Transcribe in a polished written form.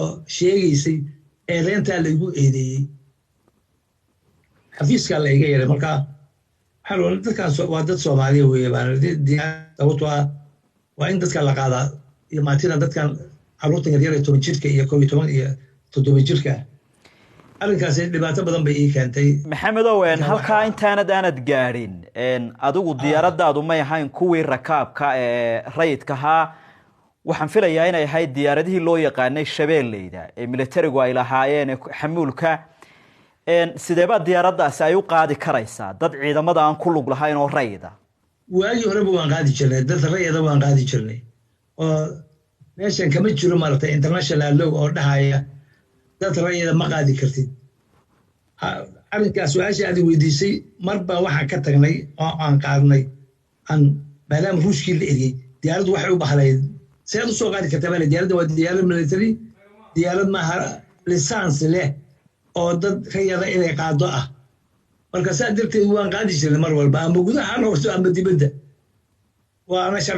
Sheegaysay eedeyntaa laygu eedeeyey, xafiiskaa la iga yeray. Marka waxaan oran, dadkaas waa dad Soomaaliya weeye baan, sababtoo ah waa in dadka la qaadaa iyo maatina dadkan carruurtan yaryar ee 10 jirka iyo 11 iyo 7 jirka. Arrinkaasi dhibaato badan bay ii keentay. Maxamedow, halkaa intaanad aanad gaadhin, adigu diyaaradaadu may ahayn kuwii rakaabka ee rayidkahaa. Waxaan filayaa inay ahayd diyaaradihii loo yaqaanay Shabeelleyda ee militarigu ay lahaayeen ee xamuulka. Sideebaa diyaaraddaasi ay u qaadi karaysaa dad ciidamada aan ku lug lahayn oo rayida? Waagii horeba waan qaadi jirnay, dad rayida waan qaadi jirnay, oo meeshan kama jiro maaragtay international law oo dhahaya dad rayida ma qaadi kartid. Arrinkaas su-aasha aad weydiisay, mar baan waxaan ka tagnay oo aan qaadnay aan maadaama Ruushkii la eriyey, diyaaraddu waxay u bahlayd seed usoo qaadi kartaa bale. Diyaaradda waa diyaarad military, diyaarad maaha license leh oo dad rayada inay qaado ah. Marka saa darteed waan qaadi jirnay mar walba, ama gudaha ha noqoto ama dibadda, waana sharci.